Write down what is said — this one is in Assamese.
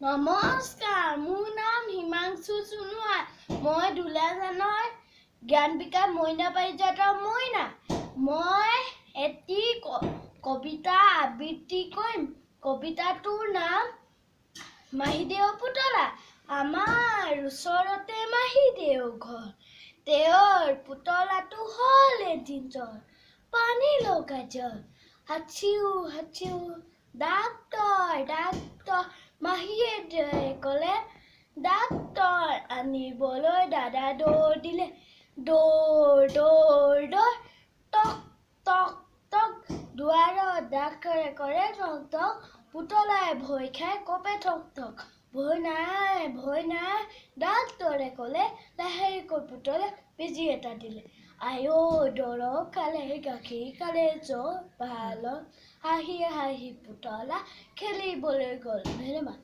নমস্কাৰ, মোৰ নাম হিমাংশু সোণোৱাল। মই দুলীয়াজানৰ জ্ঞান বিকাশ মইনা পাৰিজাতৰ মইনা। মই এটি কবিতা আবৃত্তি কৰিম। কবিতাটোৰ নাম মাহীদেউৰ পুতলা। আমাৰ ওচৰতে মাহীদেউৰ ঘৰ, তেওঁৰ পুতলাটো হ'ল এদিন জ্বৰ, পানী লগা জ্বৰ। হাচিউ হাচিউ, ডাক্তৰ ডাক্তৰ, মাহীয়ে ক'লে। ডাক্তৰ আনিবলৈ দাদা দৌৰ দিলে, দৌৰ দৌৰ দৌৰ। টক টক টক, দুৱাৰত ডাক্তৰে কৰে টক টক। পুতলাই ভয় খাই কঁপে থক থক। ভয় নাই, ভয় নাই, ডাক্তৰে ক'লে। লাহেকৈ পুতলাই বেজী এটা দিলে। আইঅ, দৰৱ খালে, গাখীৰ খালে, জ্বৰ ভাল। হাঁহি হাঁহি পুতলা খেলিবলৈ গ'ল। ধন্যবাদ।